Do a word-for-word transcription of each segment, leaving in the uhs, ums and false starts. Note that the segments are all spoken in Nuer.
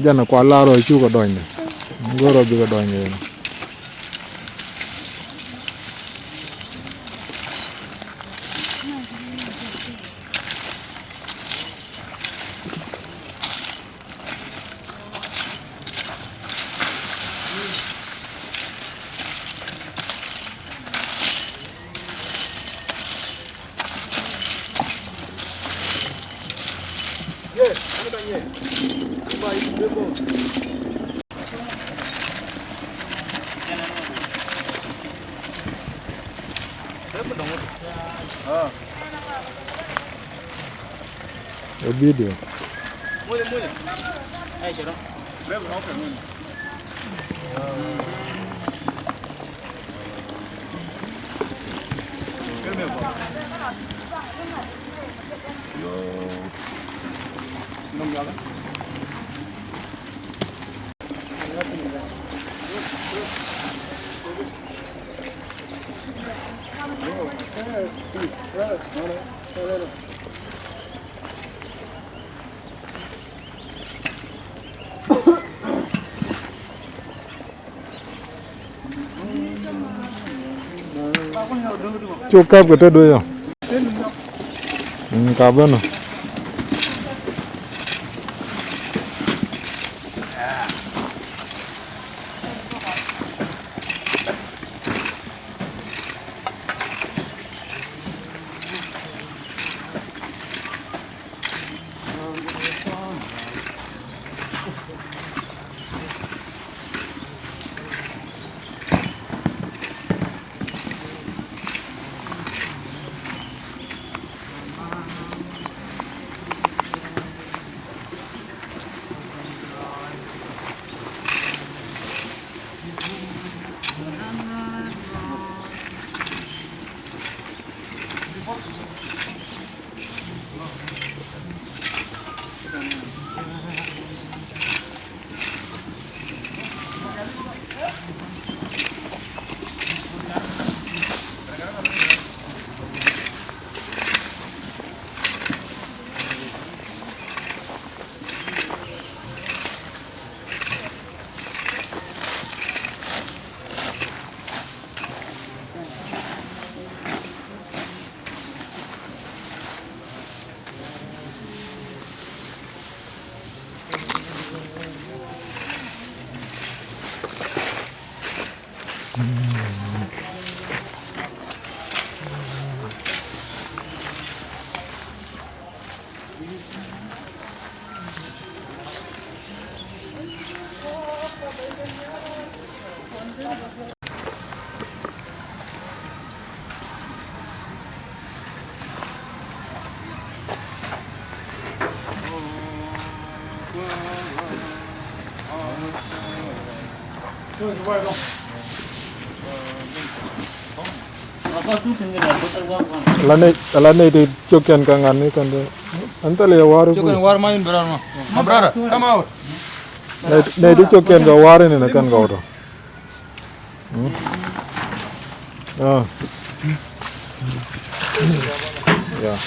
Jɛn kua lar ɔ cukɛ dɔny ni. Go̱rɔ bikɛ dɔny ni. A video. Cu kap kɛ te duec ɔ. Mm, kap bä nɔ. La nɛy, la nɛy ti cio̱kiɛn kɛ ŋa̱n ni kɛn ti. Ɛn thilɛ yɛ wa̱r i̱ guic. Cio̱kiɛn wa̱r ma in brother ma. My brother, come out. Nɛy, nɛy ti cio̱kiɛn kɛ wa̱r ini ni kɛn kɛ wä tɔ. Mm. Ah. Yeah.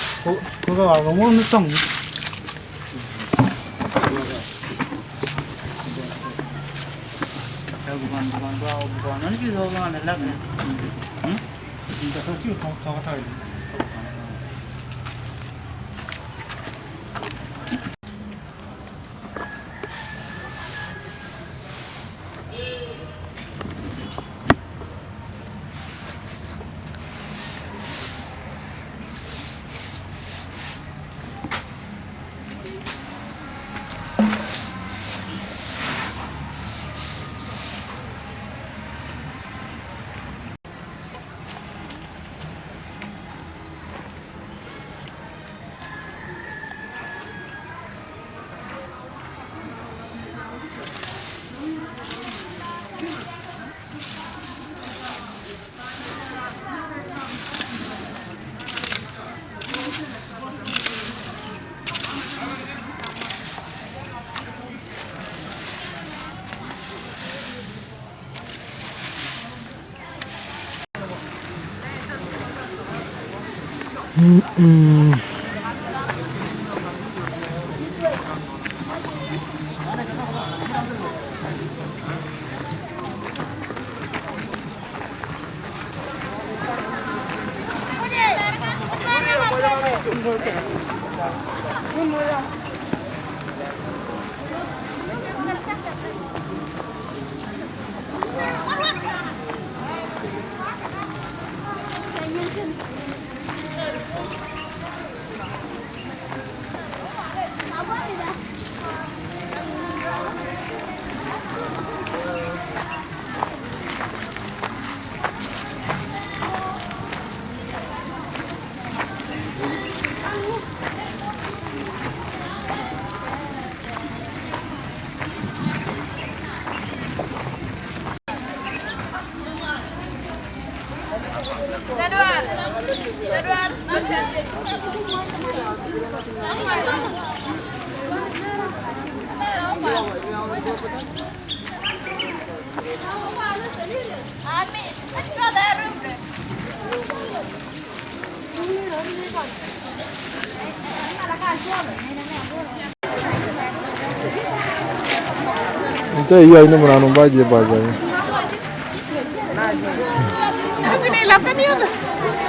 Nta iya ini mena num ba je ba za.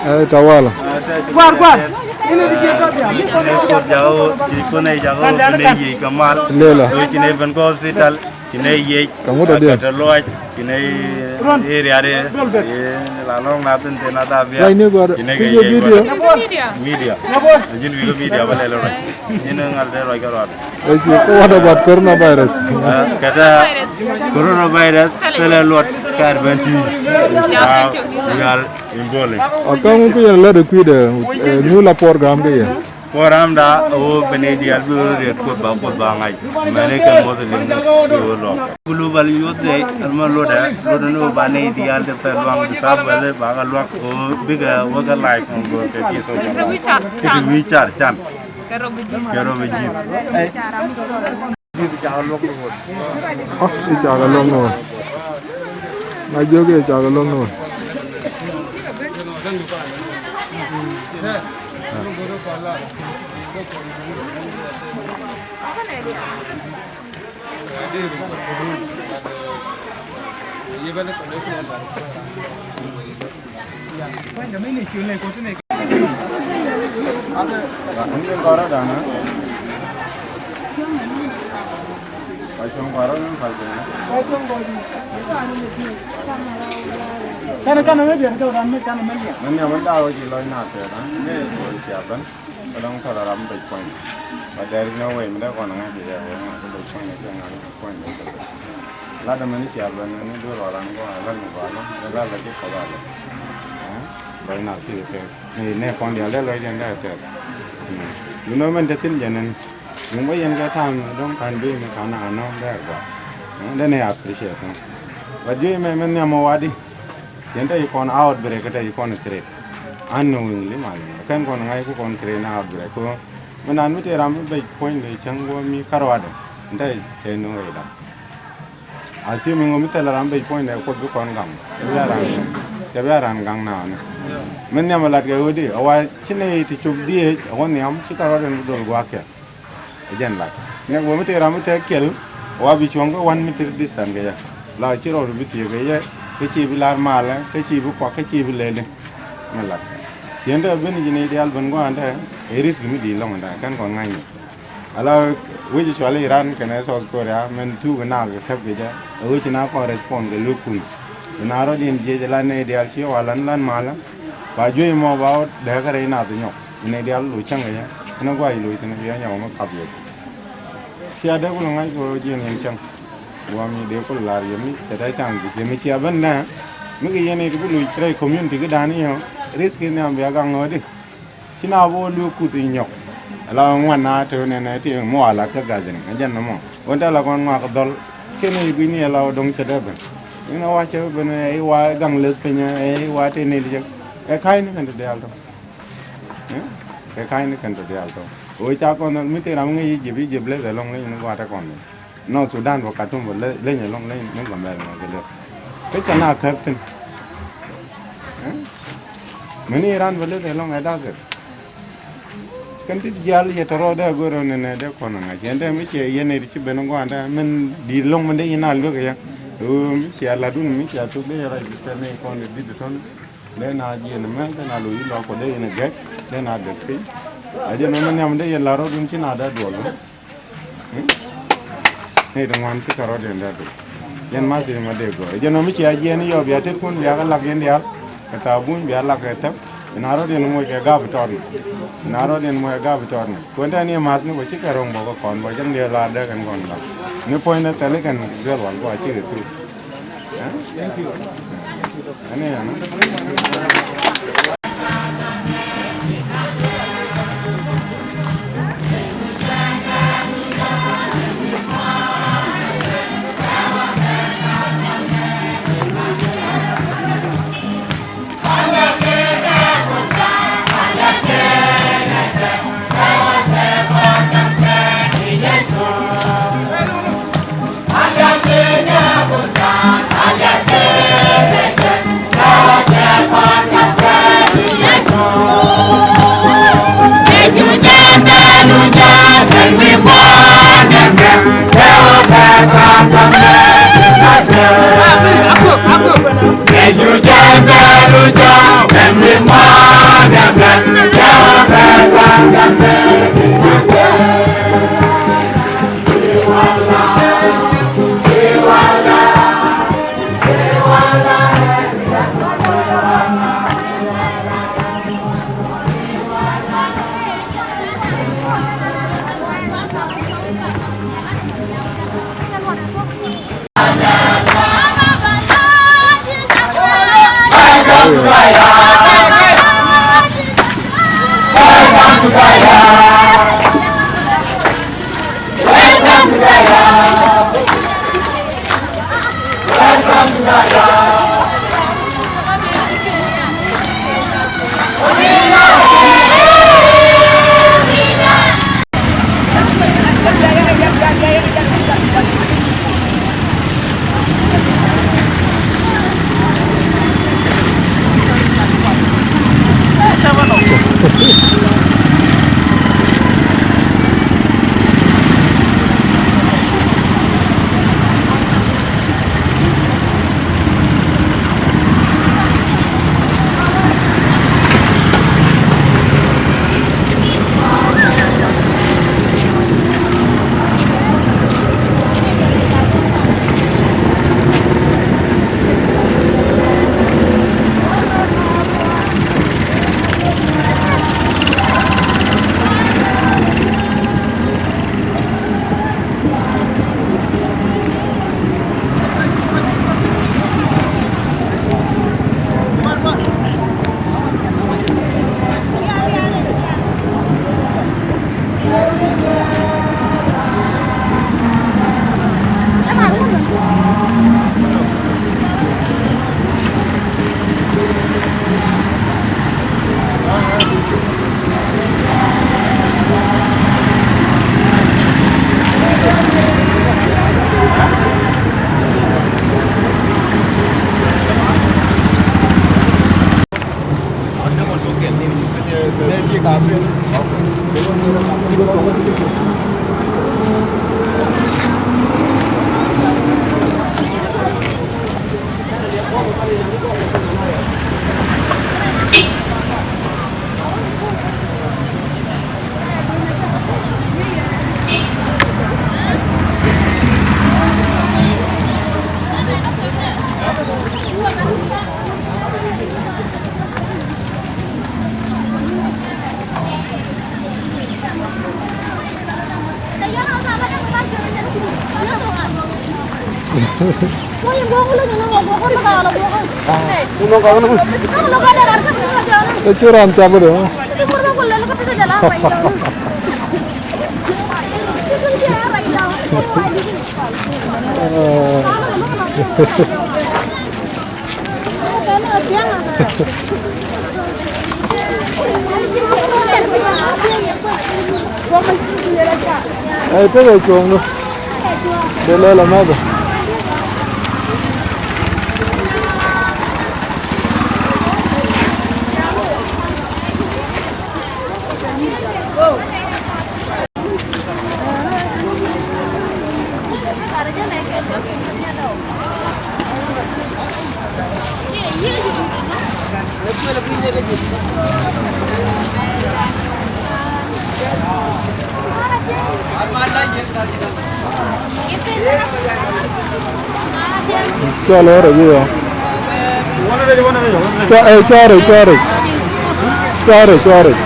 Eh, tawala. Guar, guar. Ini di jeta bia. Ini kone jago, ini kone jago, ini ye kamal. Lela. So ini ben ko hospital. Ci nɛ yiec. Kaŋu tɔ diɛ. Kɛ tɔ luɔc ci nɛ area de. La lɔŋ na thin thin a da bia. Ci nɛ kɛ yiec video. Media. A ji̱n wi̱i̱ kɛ media bä lɛl rɔ. Ji̱n ŋal dee rɔc kɛ rɔɔd. Ɛ ci ko what about coronavirus? Kɛ ta coronavirus thilɛ luɔt ka advantage. Wial in bowling. A kaŋu ku yɛn lɛ de kui̱dɛ nu la program kɛ yɛn. Program da ɣöö ben i̱ diaal bi ɣöö riet Kuoth ba, Kuoth ba ŋa̱c. Mɛn i̱ kɛn Muslim bi ɣöö lɔk. Global Youth Day ɛn mɛ lotdɛ, lotdɛ ni ɣöö ba nɛy diaal ti pɛl luaŋ bi sap wɛl ba kɛ luak ɣöö bikɛ wä kɛ live on go̱o̱r kɛ ti social. Ti ti wi̱i̱ car can. Kɛ rɔ bi ji̱. Kɛ rɔ bi ji̱. Ɔ, i̱ cakɛ lo̱ŋ ni wä. Na jiök i̱ cakɛ lo̱ŋ ni wä. Kɛn kɛn mi biɛt kɛ ran mi kɛn mi liɛm. Mɛ ni a wä daw ci lɔc na tɛɛr ni wä ci a ben. Kɛ dɔŋ tɔl a ram bec puɔ̱ny. But there is no way mi dee kɔn ŋa̱c jɛ jɛ wee ŋa̱c bec puɔ̱ny ni kɛ ŋa̱c bec puɔ̱ny ni kɛ bec. Lat dee mɛn i̱ cia ben ni duel wä ran gua̱a̱ lat mi gua̱a̱ lat ni lat la ji̱ kɛ lat. Lɔc na thiek kɛ ni nɛ kɔn diaal dee lɔc diɛn dee tɛth. You know mɛn te thin jɛ nɛn. Yuŋ bä yɛn kɛ ta̱a̱m dɔ̱ŋ ka̱n bi mi ka̱n a nɔ̱ dee gua̱a̱. Dee ni appreciate. But juey mɛ mɛn nhiam mɔ wadi. Cien te yi kɔn outbreak te yi kɔn create. Unknowingly mal kɛn kɔn ŋa̱c ku kɔn create na outbreak ko. Mɛ nan mi te ram mi bec puɔ̱ny de cäŋ guɔ mi karuadɛ. Nte te no way da. Assuming ŋo mi thɛl ram bec puɔ̱ny de kuoth bi kɔn gaŋ. Cɛ bi a ran, cɛ bi a ran gaŋ na ni. Mɛ nhiam a lat kɛ ɣöö di a wa ci nɛ ti cop dhieec a wä nhiam ci karuadɛ ni dol guak kɛ. Ɛ jɛn lat. Nɛ wä mi tëë ram mi tëë kiɛl wa bi cuɔ̱ŋ kä one meter distance kɛ yɛ. La ci rɔɔdu bi thiee kɛ yɛ kä ci bi lar malɛ kä ci bi kuak kä ci bi lɛli. Mɛ lat. Cien tɛ ben ji̱ ni diaal ben gua̱a̱n tɛ ɛ risk mi di̱i̱t lɔŋ tɛ kɛn kɔn ŋa̱ny ni. Ala wec cuali Iran kɛnɛ South Korea mɛn thuk kɛ nak kɛ kɛp kɛ jɛ ɛ wec na kɔn respond kɛ luek kui̱. Kɛ na rɔ diɛn jiɛc ala nɛy diaal ci wa lan lan malä. Ba juey mɔ ba wä dɛɛ kä rɛy nath nyɔk. Inɛ diaal loc cäŋ kɛ yɛ. Inɛ guay loc thin kɛ yɛ nyɔk mi kap yɛ. Cia dee kulɛ ŋa̱c kɛ jiɛn yɛn cäŋ. Guam i̱ dee kulɛ lar yɛ mi cɛ dee caŋ bi yɛ mi cia ben nɛ. Mi kɛ yɛn i̱ ti bi loc rɛy community ki da̱a̱n i̱ risk in nhiam bia gaŋ ɣöödi. Ci na bi wä luek kuth i̱ nyɔk. Ala ŋuan na te nɛ nɛ ti mɔ ala kä gathering. Ɛ jɛn nɔmɔ. Wä te la kɔn ŋuak dhɔl. Kɛn i̱ gui̱ni ala wä dɔŋ cɛ dee ben. Inɛ wa cɛ ben i̱ wa gaŋ leth piny i̱ wa te nil jɛ. Ɛ ka̱ny ni kɛn te diaal tɔ. Kɛ ka̱ny ni kɛn tɔ diaal tɔ. Ɣöö ca kɔn mi thil ram ŋäc Egypt, Egypt leth ɛlɔŋ leny ni gua̱a̱t ɛ kɔn ni. North Sudan bä Khartoum bä leny ɛlɔŋ leny ni Gambɛl ni kɛ leth. Kä cɛ na käp thi̱n. Mini Iran bä leth ɛlɔŋ ɛ dakɛ. Kɛn ti diaal yɛ tɔrɔ dee go̱r ɣöö nɛnɛ dee kɔn ŋa̱c yɛn dee mi ciɛ yɛn ɛ ti ci ben gua̱a̱t dee min di̱i̱t ɛlɔŋ min dee yɛn a luek ɛ yɛ. Ɣöö mi ciɛ latdun mi ciɛ thuk dee yɛ rɔy bi tɛn ni kɔn di di̱t tɔn. Dee na jiɛn mɛ dee na lo̱c ilɔk kɔ dee in a gɛk dee na dek piny. A jɛ nɔmɔ nhiam dee yɛn la rɔɔdun ci na dee duɔl. Ni ti ŋuan ci kɛ rɔɔdiɛn dee duɔl. Yɛn ma thil ma dee gɔɔ. A jɛ nɔmɔ ci a jiɛn yɔ bia tet kun bia kɛ lak yɛn diaal. Kɛ thabuny bia lak kɛ thɛp. Ina rɔɔdiɛn moc kɛ gap tɔɔt ni. Ina rɔɔdiɛn moc kɛ gap tɔɔt ni. Kuɛn tɛn ni math ni kɔ ci kɛ rɔŋ bɔ kɛ kɔn bɔ cäŋ diɛ la dee kɛn kɔn la. Ni puɔ̱nydɛ thɛli kɛn duel wal bɔ a cikɛ thuk. Ɛ? Thank you. Ɛn ni ɛn. Ɛ ci ran cap kɛ dee. Ɛ tekɛ cuɔ̱ŋdu. Dee lɛl amɛ̈thä. Cua lɔ rɛc iɔ. Cua, eh, cua rɛc, cua rɛc. Cua rɛc, cua rɛc.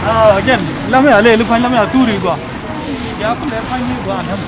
Ah, again, lamɛ a lɛ, li kuany lamɛ a thuri gua. Ya ku lɛ kuany ni gua nam.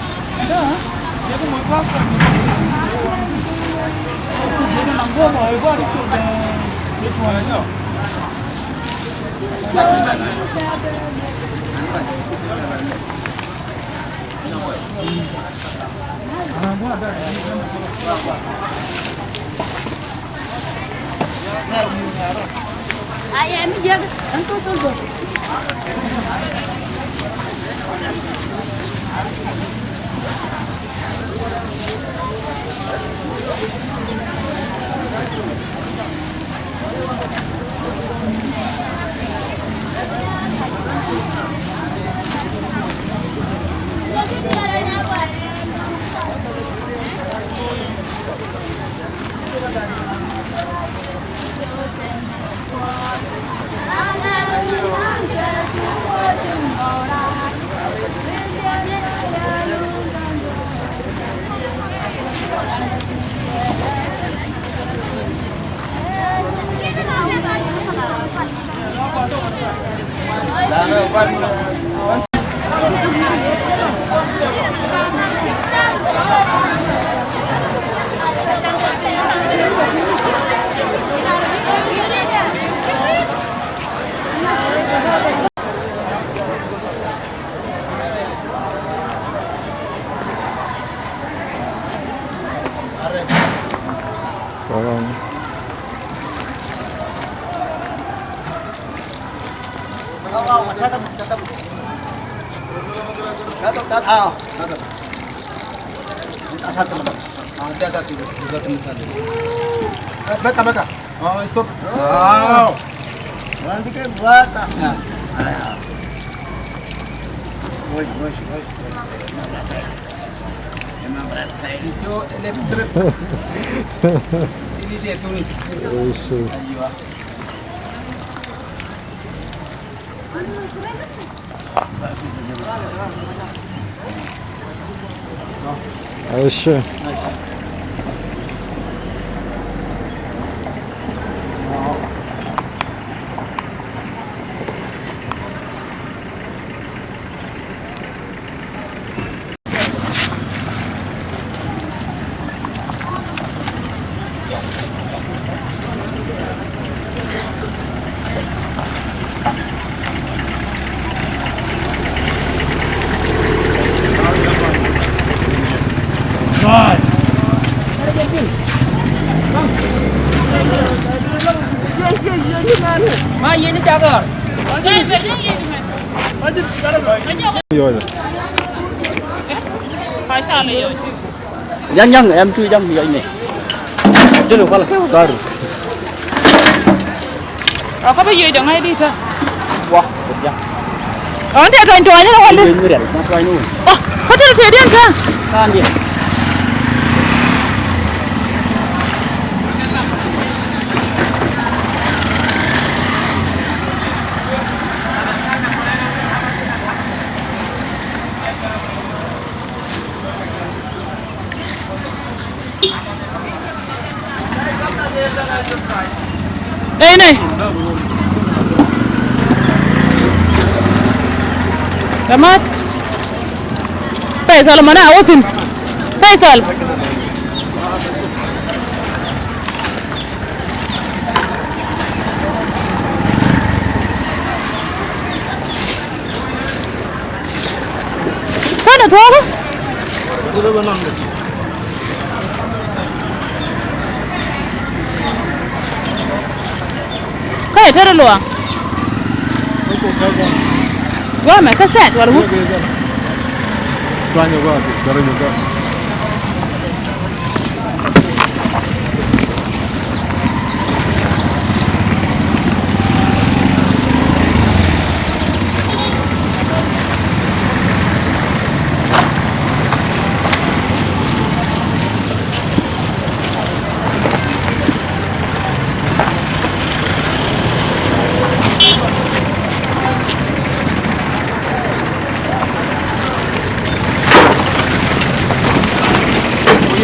Salam. Beka, beka. Oh, stop. Oh. Nanti ke buat. Ya. Woi, woi, woi. Itu elektrik. Sini dia tuh nih. Oh, shit. Ayo. Aisha. Ma yeni jagar. Yoy. Yan yan yan tu yan yoy ne. Jelo kala. Garu. Ɔ kä bä yiëë jɔŋ ŋa̱c di̱t tä. Wa kut ja̱ŋ. Ɔ ni tëë tuany tuany ni wal di. Yiëë mi rial ma tuany ni wal. Ɔ kä tëë tëë diɛn kä. Kaan diɛn. Ey, ney. Tamat. Faisal, mana a wä thi̱n. Faisal. Känɛ thuɔ̱ɔ̱kä? Kä yɛ tɛrɛ luaak. Guamɛ kä sɛt wala ŋu?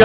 Ɛ,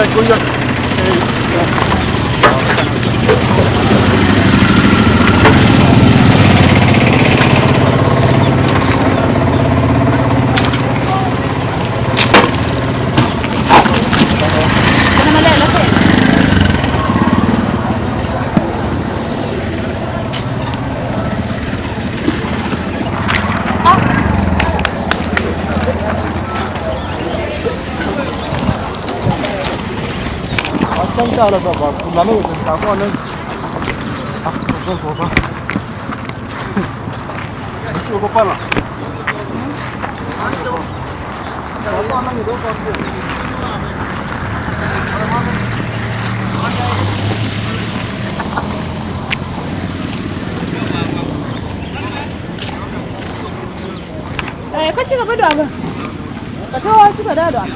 kä cikɛ bi dɔak. Kä tɔ̱ cikɛ dee dɔak.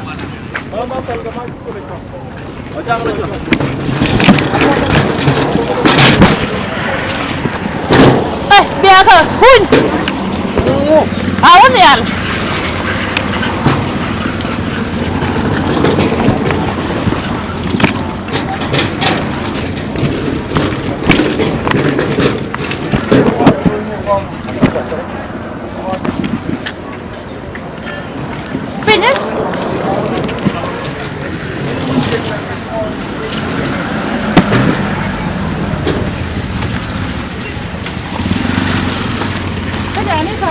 Ɛ, biakä kuny. A wä nhial. Piny. Kä jani kä.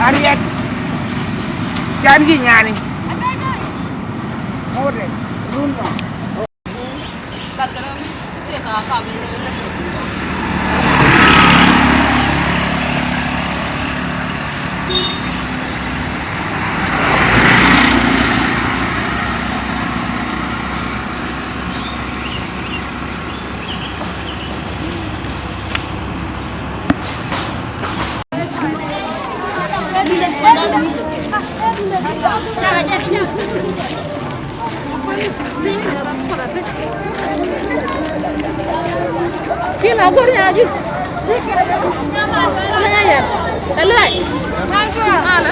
Ariɛt can ji̱ nyani. Ŋuɔ̱tɛ run nɔ. Kila gor nyaju. Ala ya. Ala. Ala.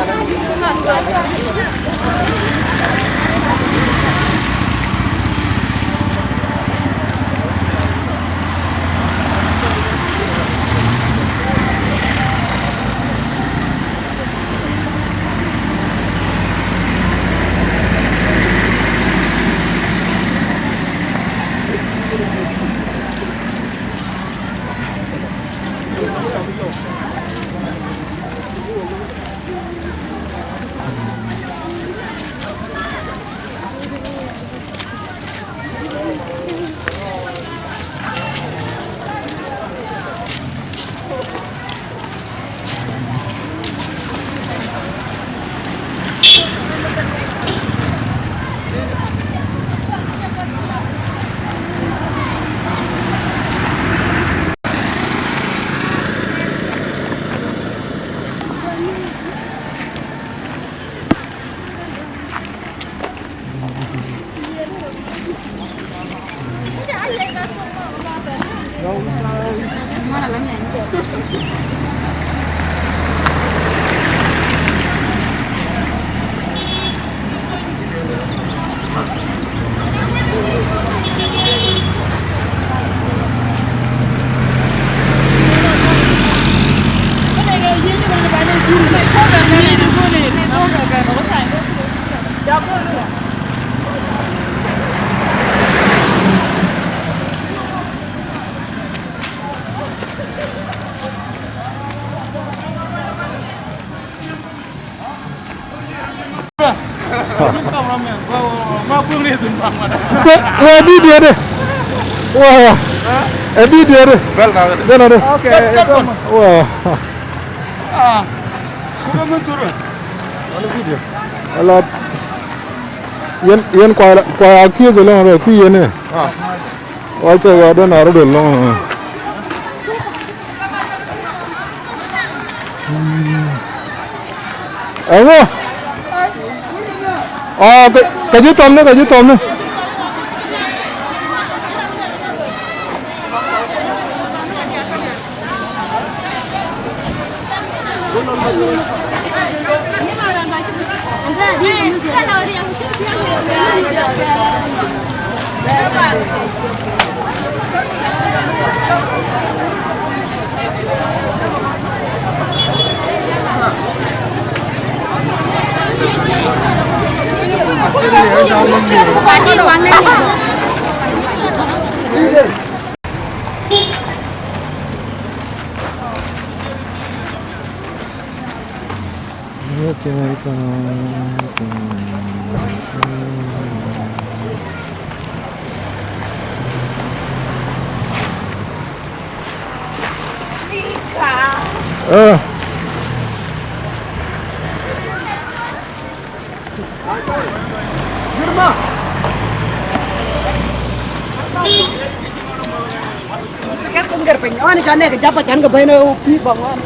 Kɛ, kɛ video de. Wa. Ɛ video de. Bɛl ka de. Bɛl ka de. Okay. Wa. Ala. Yɛn, yɛn kua, kua accuse lɔŋ rɛ, kui̱ yɛn ɛ. Wa cɛ wa dɔn a rɔ dɔn lɔŋ. Ɛŋɔ. Ɔ, kɛ, kɛ ji̱ tɔmni, kɛ ji̱ tɔmni. Kɛ kun gɛr piny ɔn ican nɛ kɛ japa can kɛ bɛn ɛ pi bɔŋ ɔn.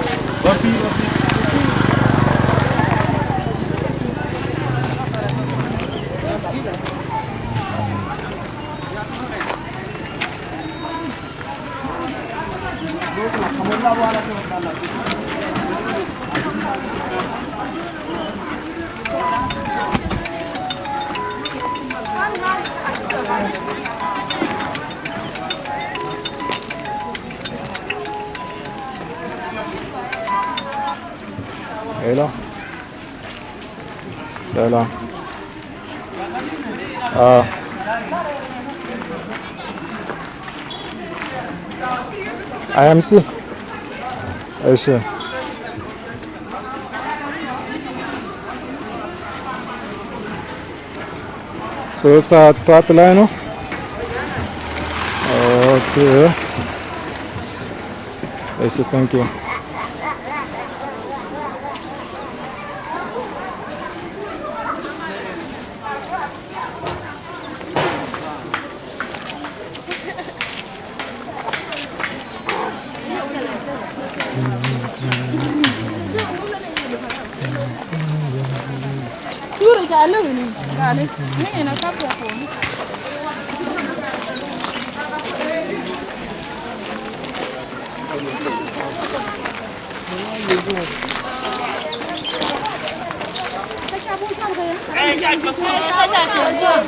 Hello. Salam. Ah. I M C. Asia. So sa traffic line, no? Okay. I see, thank you.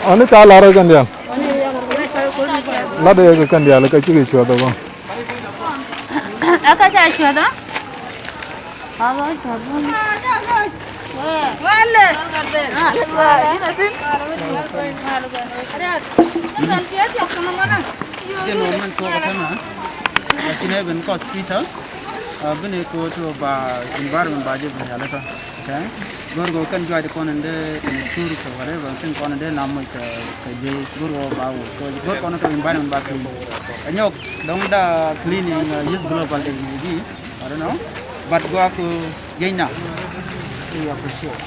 Ani ca lar kɛn diaal. Lat kɛn diaal kä cikɛ cuɔth bä. Ɛ kä ca cuɔth ɔ? Alo, alo. Wale. Jɛn wä mɛn tuɔɔk kä tɛmɛ. A ci nɛ ben kɔth Peter. A bini ko to ba environment ba jɛ ben yalɛ kä. Okay. Gor go kɛn juac kɔn in dee kɛn tour kɛ whatever, kɛn kɔn in dee nam moc kɛ, kɛ jɛ, gor go ba wut. So gor kɔn to environment ba clean. Ɛ nyɔk dɔŋ da cleaning, uh, use global technology. I don't know. But go up to Jenya. We appreciate.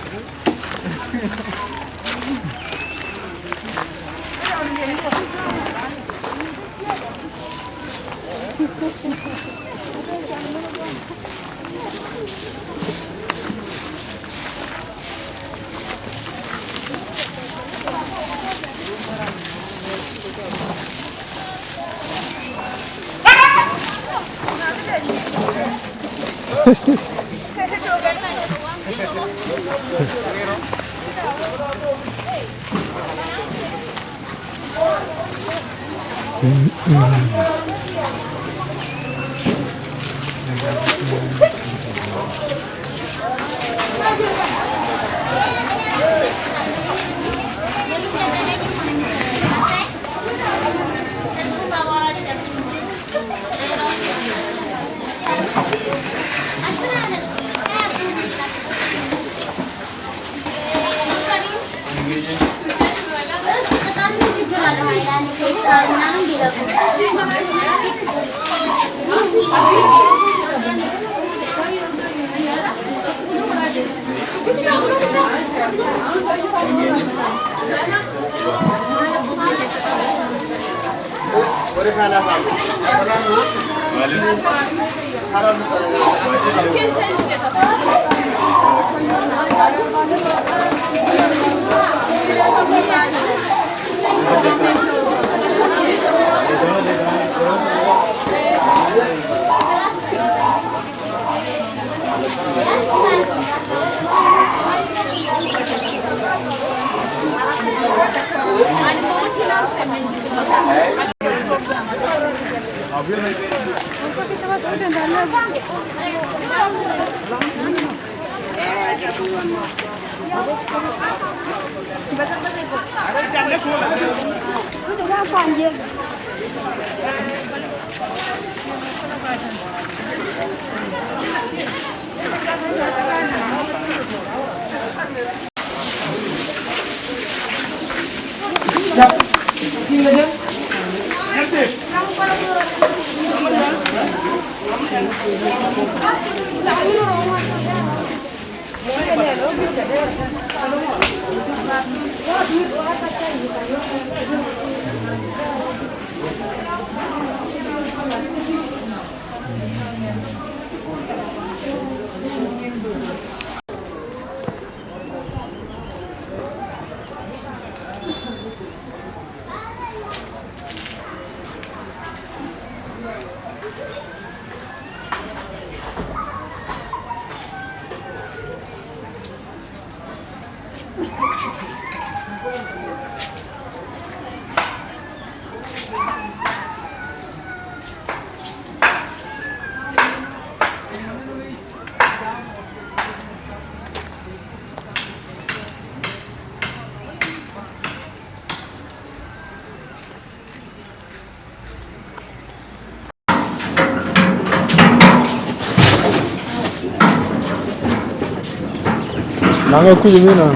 Naŋɛ kui̱c mi na.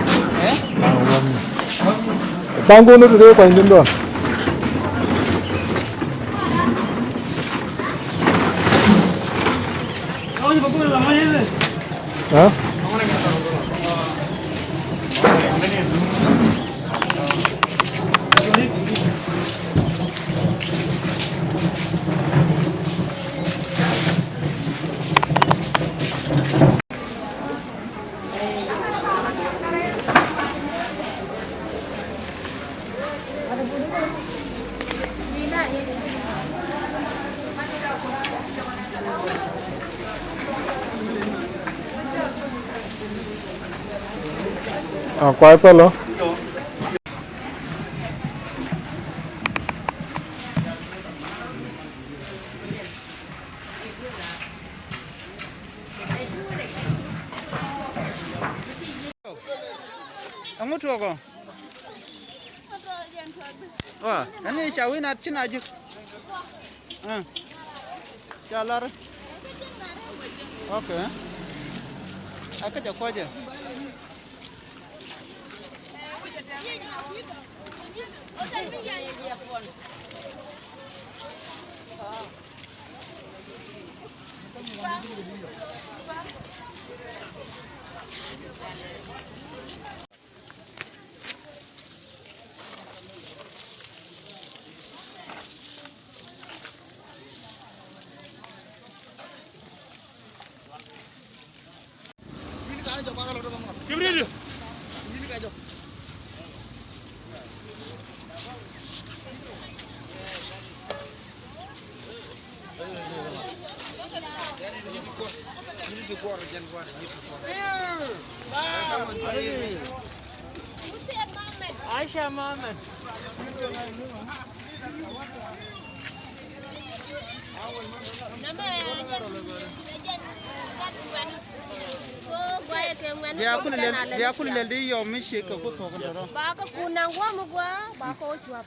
Thaŋ kun ni ti dee kuany din dɔn. A kuay pɛlɔ. Ɛŋu tuɔkɔ? Wa, ɛn i̱ ca wi̱n a ci na ji̱. Ca lar. Ok. A kä jɛ kuɔcɛ. Aisha Mohamed. Bia kul lɛl, bia kul lɛl di yɔm mi ciek kɛ ku thok ndɔrɔ. Ba kɛ kun na guam gua, ba kɛ o cuap.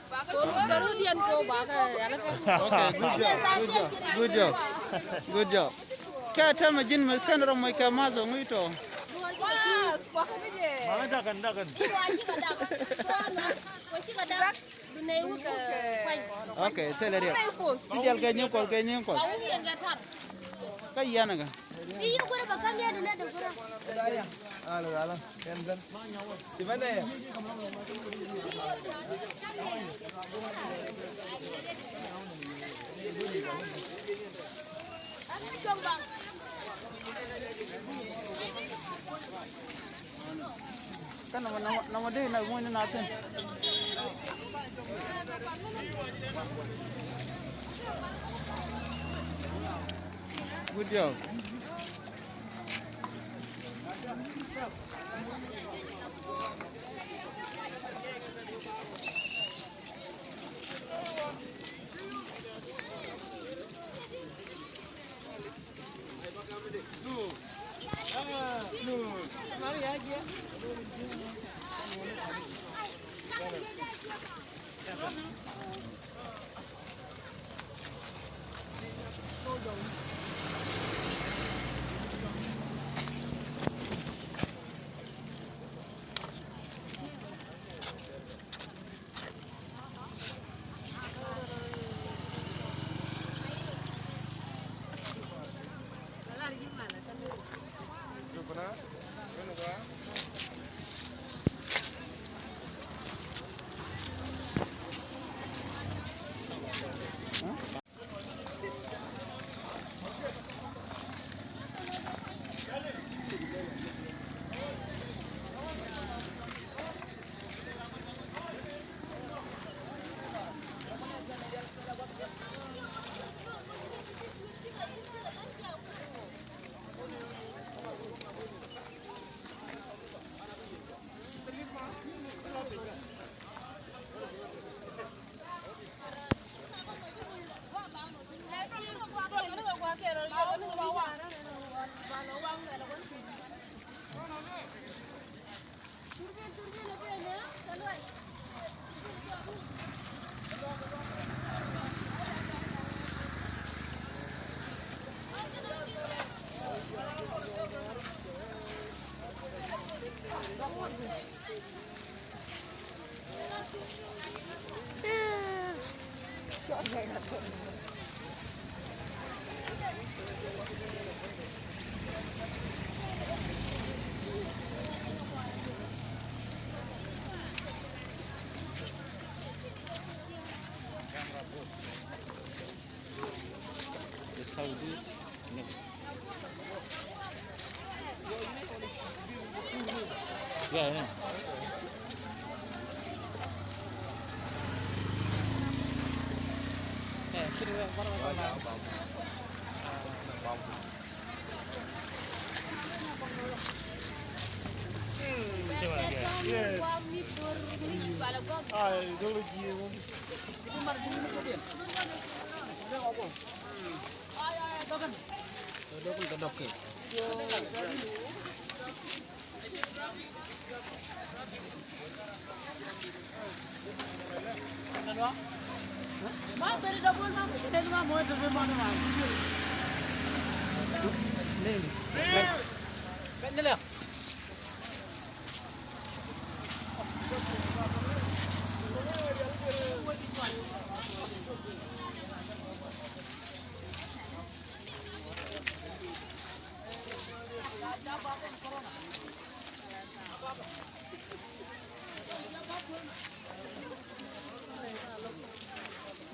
Kɛ ru diɛn ko ba kɛ rial kɛ. Okay, good job, good job, good job, good job. Kɛ tɛmɛ ji̱n mi kɛn rɔ moc kɛ math ŋuc tɔ. Mama dakan, dakan. Okay, thilɛ riɛk. Bi jɛl kɛ nyiŋ kuɔth, kɛ nyiŋ kuɔth. Kä yɛn kä. Alo, alo. Yɛn ben. Ti ben dɛ yɛ. Kä nɔmɔ, nɔmɔ, nɔmɔ dee na muɔ̱ny na thi̱n. Good job.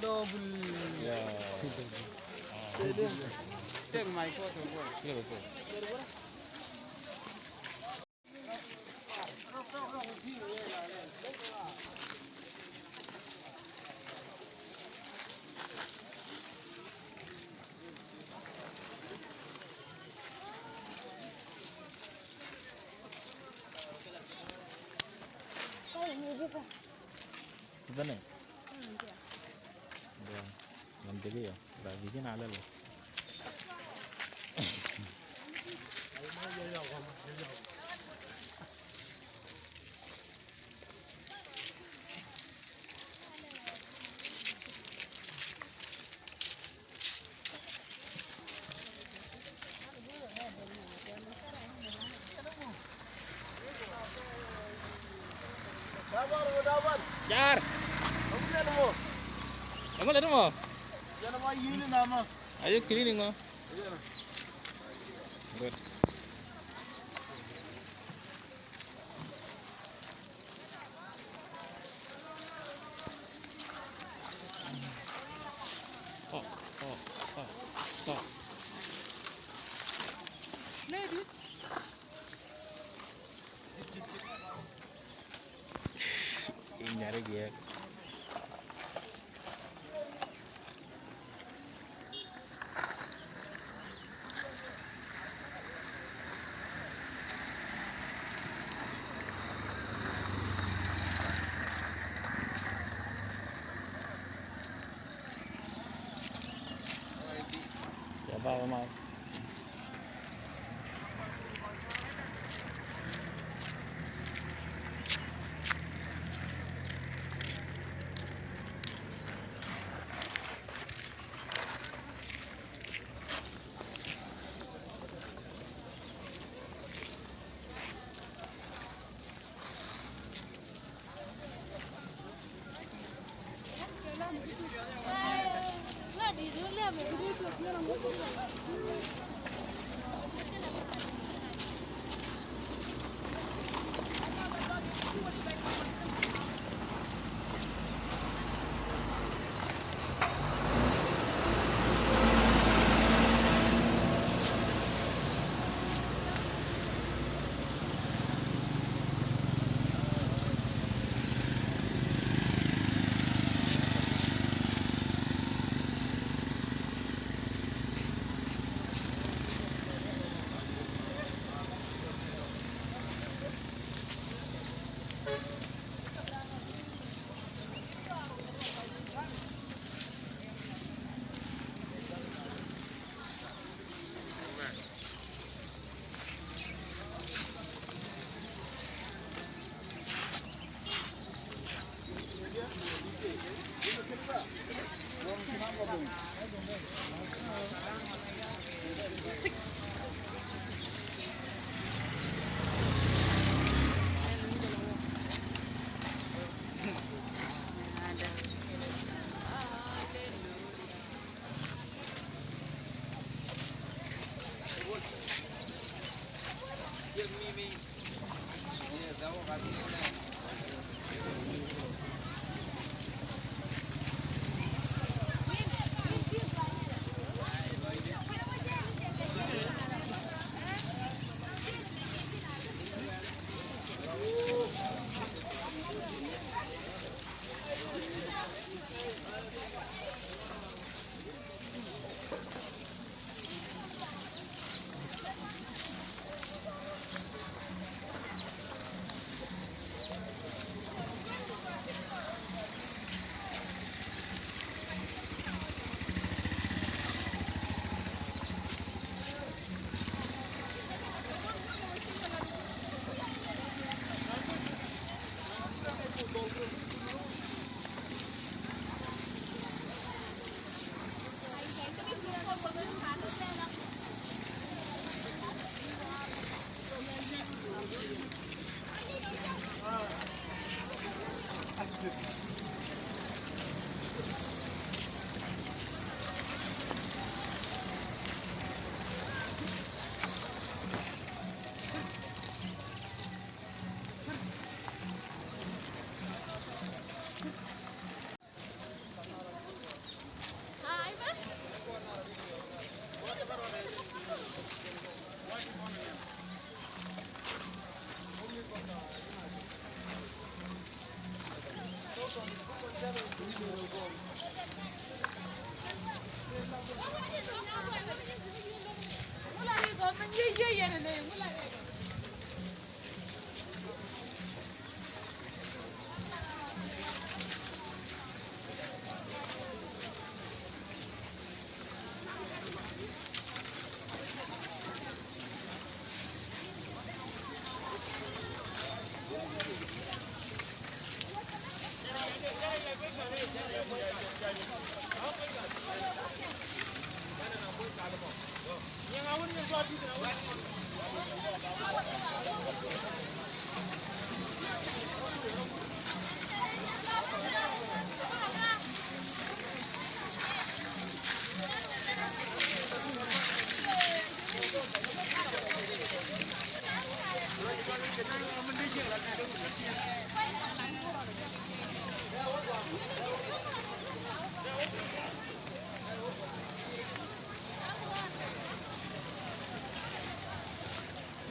Double. Yeah. Take my photo. Beautiful. Bene. Bene. Bene. Bene. Jar. Kamu lihat mo? Are you cleaning mo? Good. Oh. Inyari giek.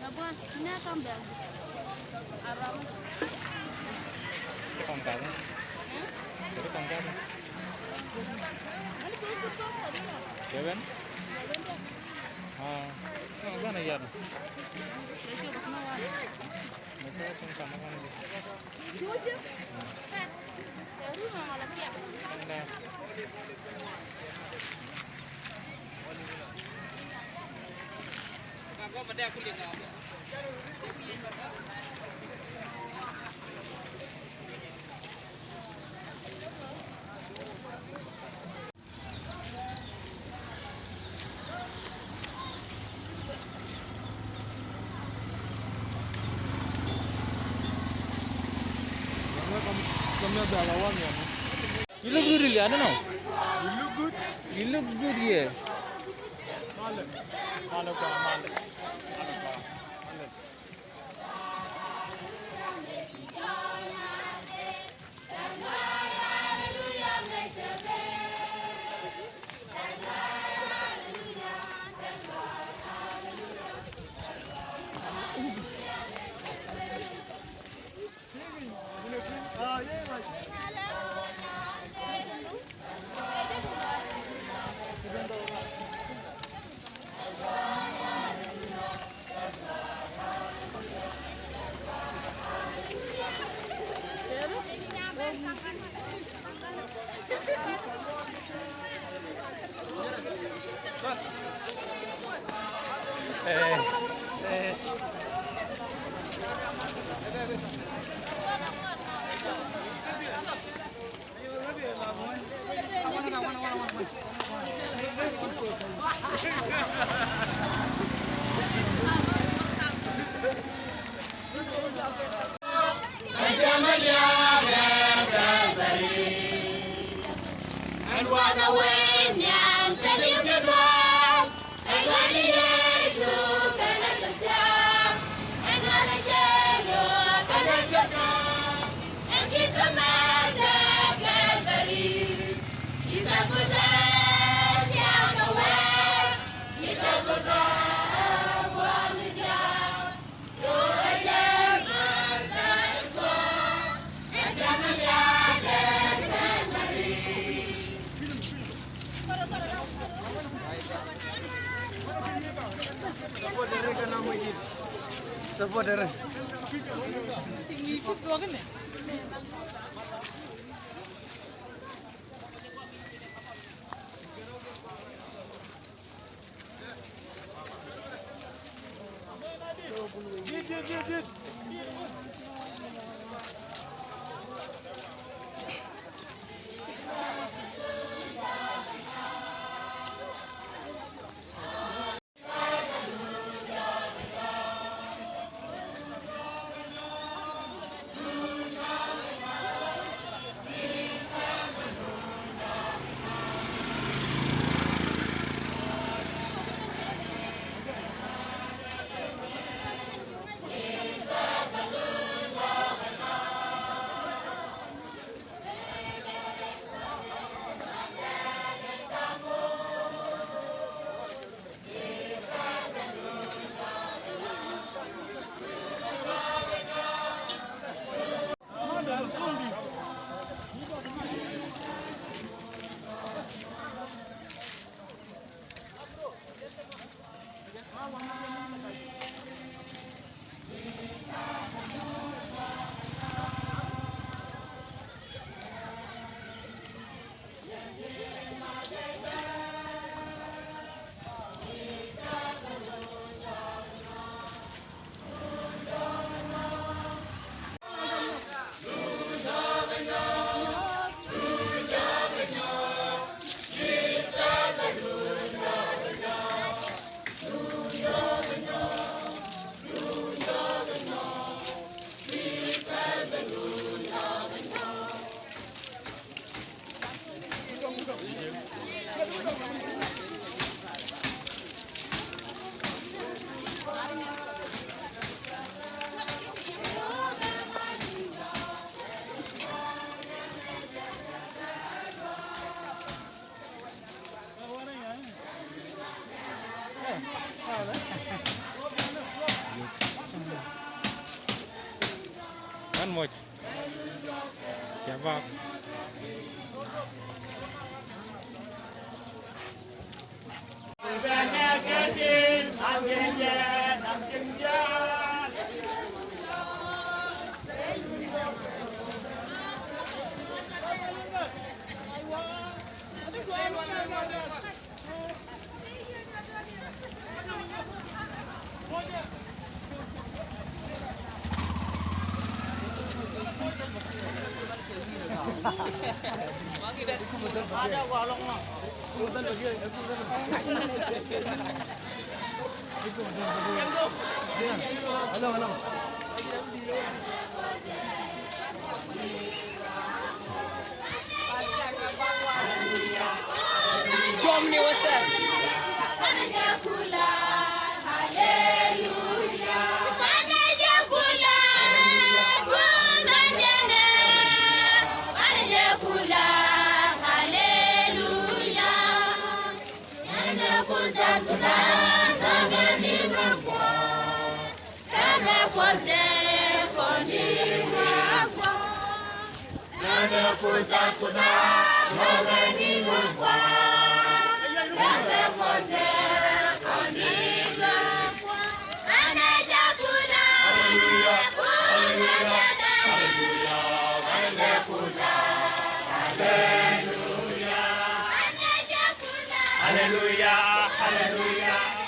Kɔn gat. Kɔn gat. Kevin? Ah, kɔn gat na yar. You look good, really, I don't know. You look good? You look good, yeah. Supporter. Shabab. Germany, what's up? Hallelujah, hallelujah, hallelujah.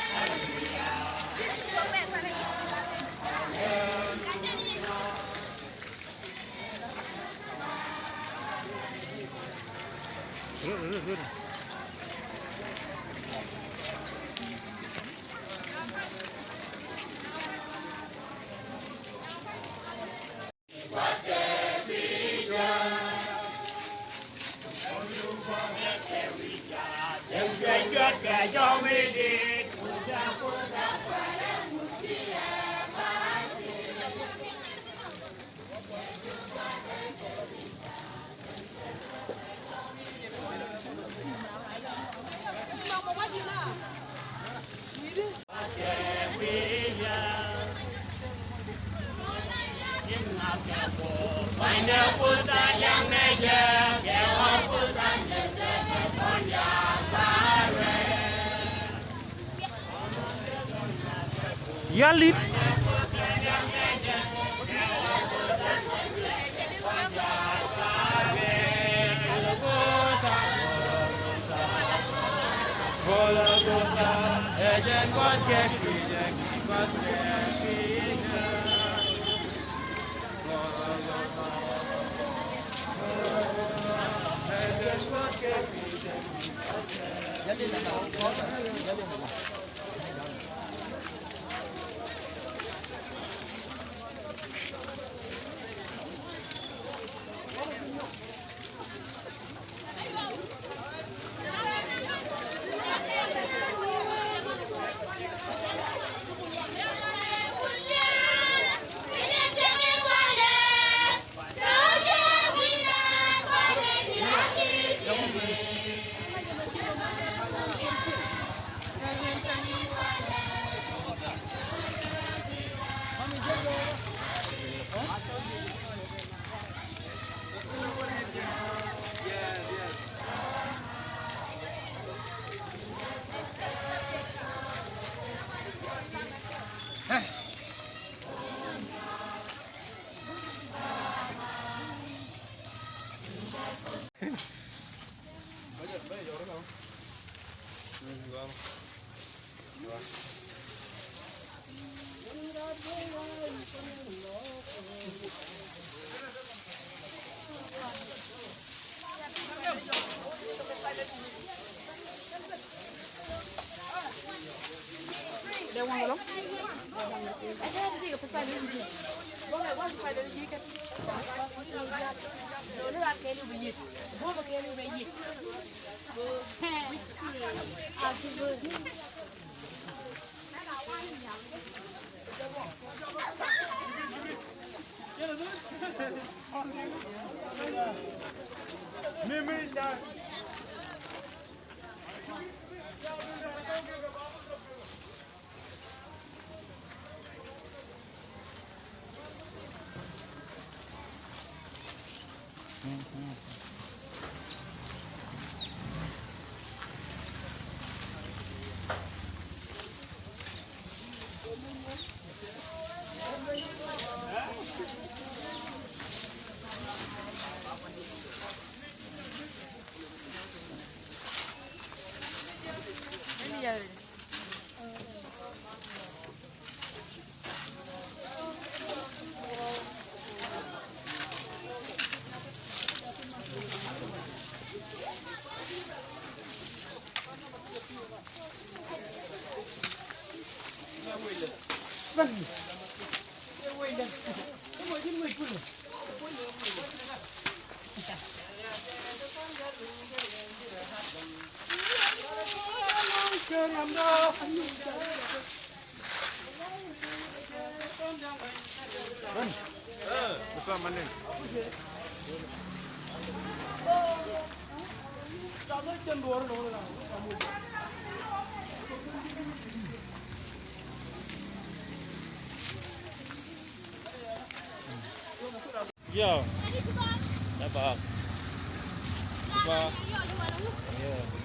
Yalit. Yo. Bye bye. Bye. Yeah.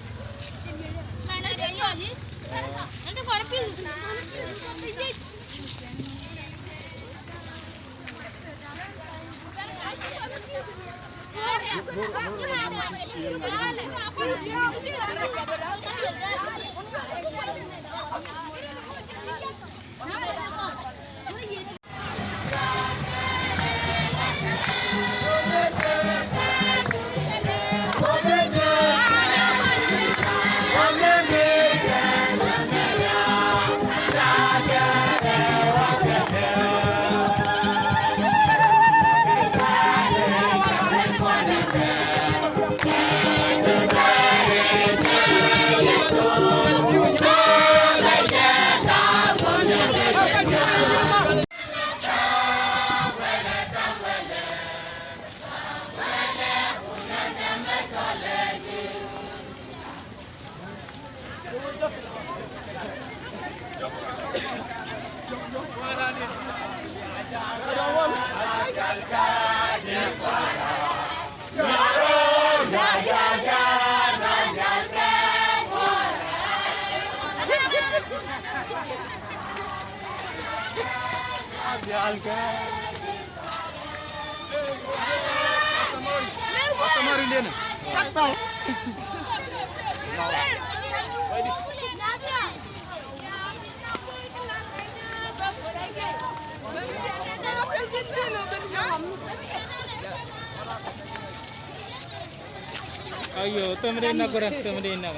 Ayo, tɛmɛ dee nak, tɛmɛ dee nak.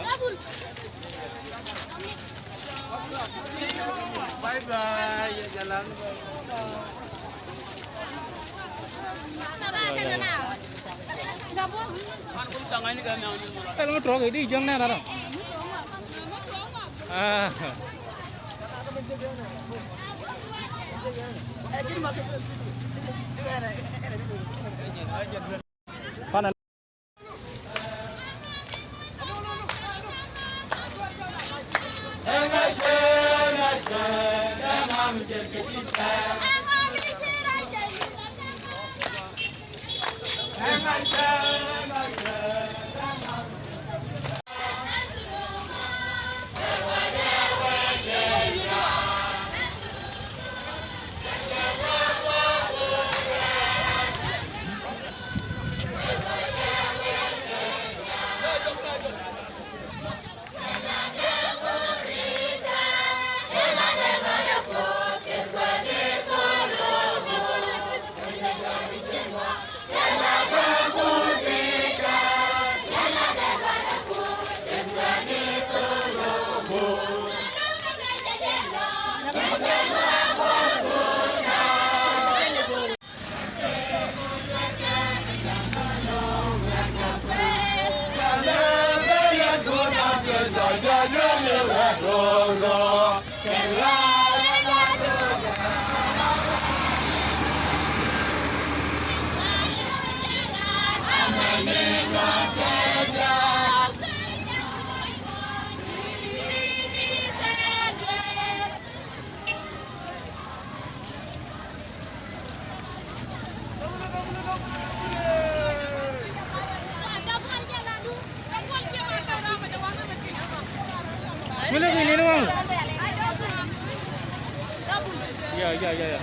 Bye bye, ya jalan. Ɛl mi tuɔɔk i̱ di jiäŋ nɛn rara. Ah. Pana. Ya, ya, ya, ya.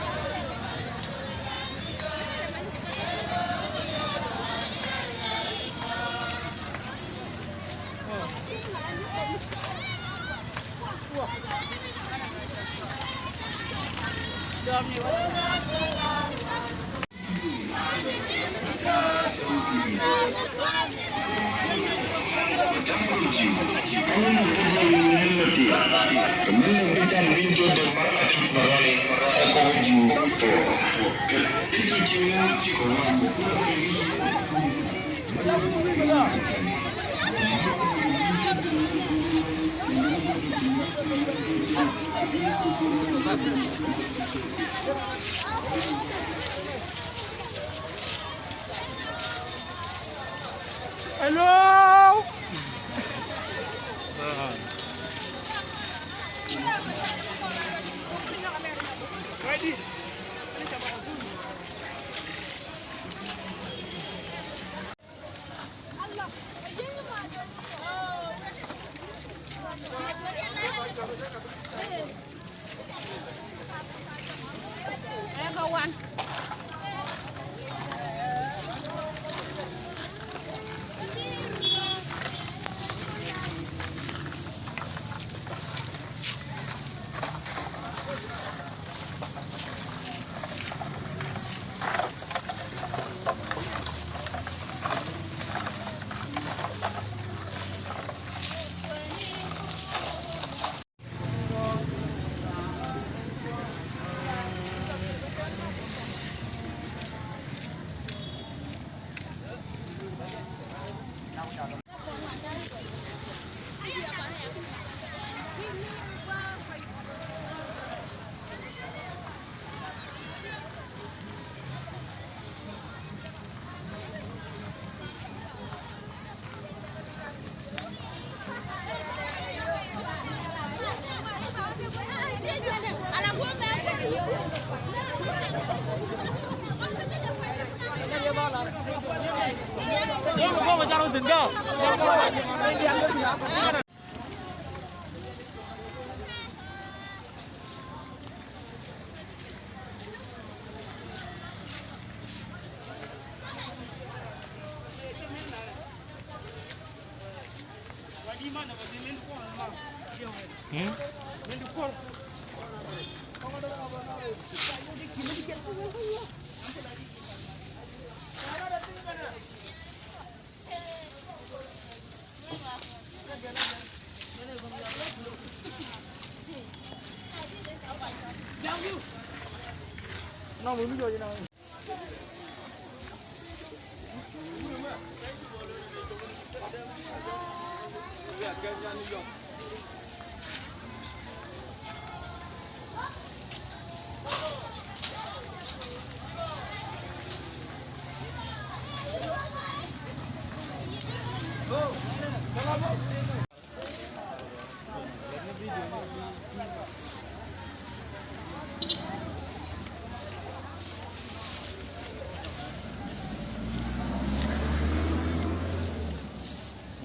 Hello.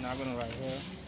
Not gonna right here.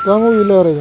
Kaŋ wi̱i̱ lɔr i̱